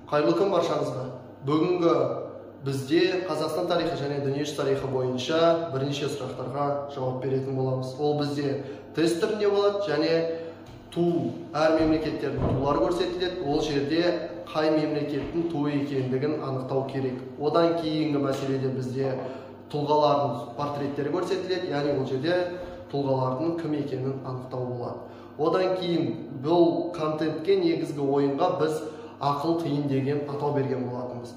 Қайырлы күн баршаңызға. Бүгінгі бізде Қазақстан тарихы және дүниежүзі тарихы бойынша бірнеше сұрақтарға жауап беретін боламыз. Ол бізде тест түрінде болады және ту, әр мемлекеттердің тулары көрсетіледі. Ол жерде қай мемлекеттің туы екендігін анықтау керек. Одан кейінгі мәселеде бізде тұлғалардың портреттері көрсетіледі, яғни ол жерде тұлғалардың кім екенін анықтау болады. Одан кейін бұл контентке, негізгі ойынға біз ақыл тиын деген атау берген болатынбыз.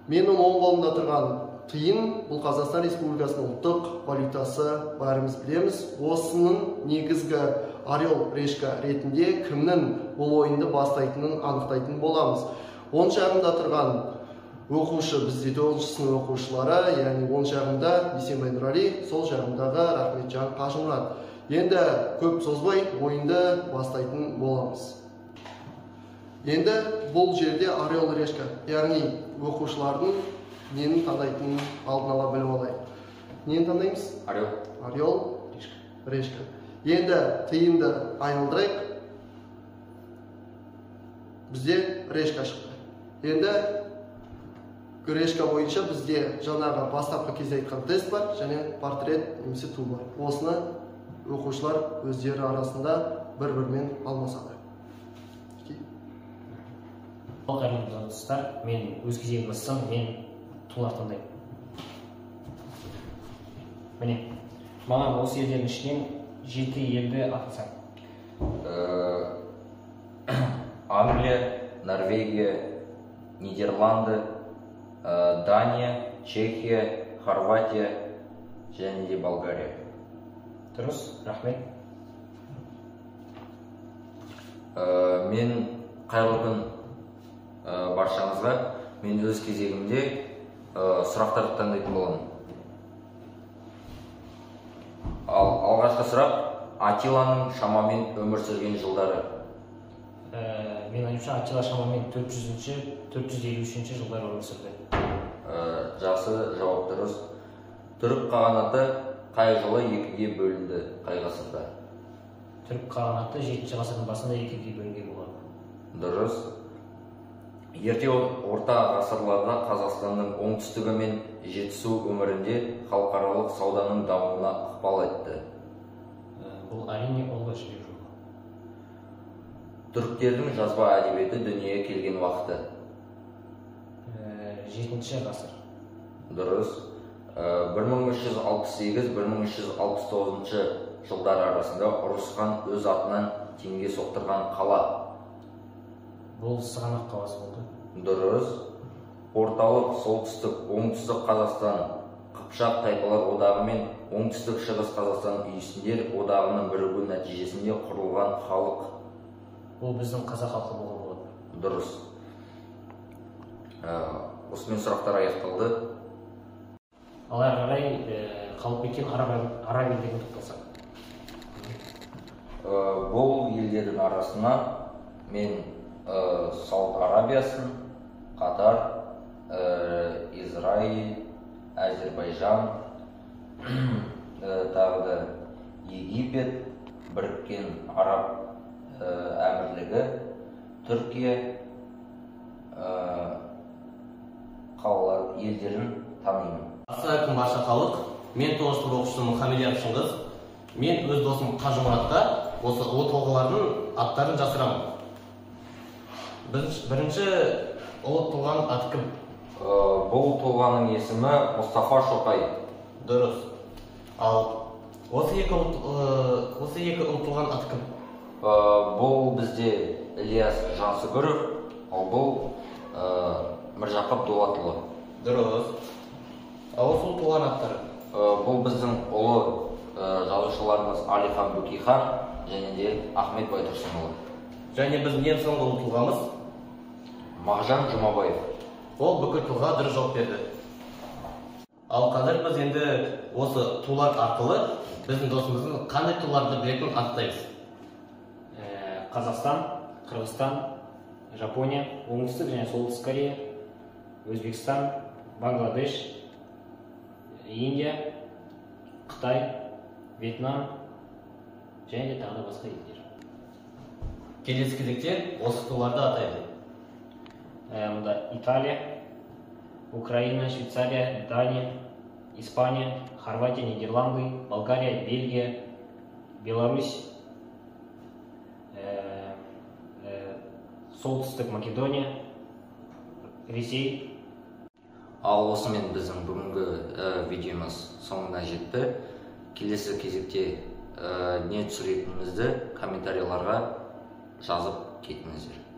Менің оң қолымда тұрған тиын бұл Қазақстан Республикасының ұлттық валютасы, бәріміз білеміз. Осының негізгі орел решка ретінде кімнің бұл ойынды бастайтынын анықтайтын боламыз. Оң жағында тұрған оқушы бізде 9 сынып оқушылары, яғни оң жағында Бейсенбай Нұрали, сол жағындағы Рахметжан Қажымұрат. Енді көп созбай ойынды бастайтын боламыз. Енді бұл жерде орел решка, яғни оқушылардың нені таңдайтынын алдын ала біліп алайық. Нені таңдаймыз? Орел. Орел, решка. Енді тиынды айналдырайық. Бізде решка шықты. Енді решка бойынша бізде жаңағы бастапқы кезде айтқан тест бар және портрет немесе ту бар. Осыны оқушылар өздері арасында бір-бірімен алмасады. Қайырлы достар, мен өз кезегім бастасам, мен тулар таңдаймын. Міне, маған осы елдердің ішінен 7 елді атасаң. Англия, Норвегия, Нидерланды, Дания, Чехия, Хорватия және де Болгария. Дұрыс, рахмет. Мен қайырлы күн баршаңызға. Мен өз кезегімде сұрақтарды таңдайтын боламын. Ал алғашқы сұрақ: Атиланың шамамен өмір сүрген жылдары. Мен ойымша, Атила шамамен 400-453 жылдары өмір сүрді. Жақсы, жауап дұрыс. Түрік қағанаты қай жылы екіге бөлінді, қай ғасырда? Түрік қағанаты 7 ғасырдың басында екіге бөлінген болатын. Дұрыс. Ерте орта ғасырларда Қазақстанның оңтүстігі мен Жетісу өңірінде халықаралық сауданың дамуына ықпал етті. Бұл әрине Ұлы Жібек жолы. Түріктердің жазба әдебиеті дүниеге келген уақыты? 7 ғасыр. Дұрыс. 1368-1369 жылдар арасында Ұрысхан өз атынан теңге соқтырған қала. Бұл Сығанақ қаласы болды. Дұрыс. Орталық, солтүстік, оңтүстік Қазақстан Қыпшақ тайпалар одағы мен оңтүстік шығыс Қазақстан үйсіндер одағының бірігу нәтижесінде құрылған халық. Бұл біздің қазақ халқы болған болады. Дұрыс. Осымен сұрақтар аяқталды. Ал әрі қарай қалып кеткен араб елдеріне тоқталсақ. Бұл елдердің арасынан мен Сауд Арабиясын, Қатар, Израиль, Әзербайжан, тағы да Египет, Біріккен Араб Әмірлігі, Түркия қалалар елдерін танимын. Ассалаумағалейкум барша халық. Мен 9 сынып оқушысы Мұхамедияр Шыңғыс. Мен өз досым Қажымұратқа осы ұлы тұлғалардың аттарын жасырамын. Бірінші ұлы тұлғаның аты кім? Бұл тұлғаның есімі Мұстафа Шоқай. Дұрыс. Ал осы екі ұлы тұлғаның аты кім? Бұл бізде Ілияс Жансүгіров, ал бұл Міржақып Дулатұлы. Дұрыс. Ал осы ұлы тұлғаның аттары? Бұл біздің ұлы жазушыларымыз Әлихан Бөкейхан және де Ахмет Байтұрсынұлы. Және біздің ең соңғы ұлы тұлғамыз Мағжан Жұмабаев. Ол бүкіл тұлға дұрыс жауап берді. Ал қазір біз енді осы тулар арқылы біздің досымыздың қандай туларды білетінін анықтаймыз. Қазақстан, Қырғызстан, Жапония, Оңтүстік және Солтүстік Корея, Өзбекстан, Бангладеш, Индия, Қытай, Вьетнам және де тағы да басқа елдер. Келесі кезекте осы туларды атайды. Мұнда Италия, Украина, Швейцария, Дания, Испания, Хорватия, Нидерланды, Болгария, Бельгия, Беларусь, Солтүстік Македония, Ресей. Ал осымен біздің бүгінгі видеомыз соңына жетті. Келесі кезекте не түсіретінімізді комментарийларға жазып кетіңіздер.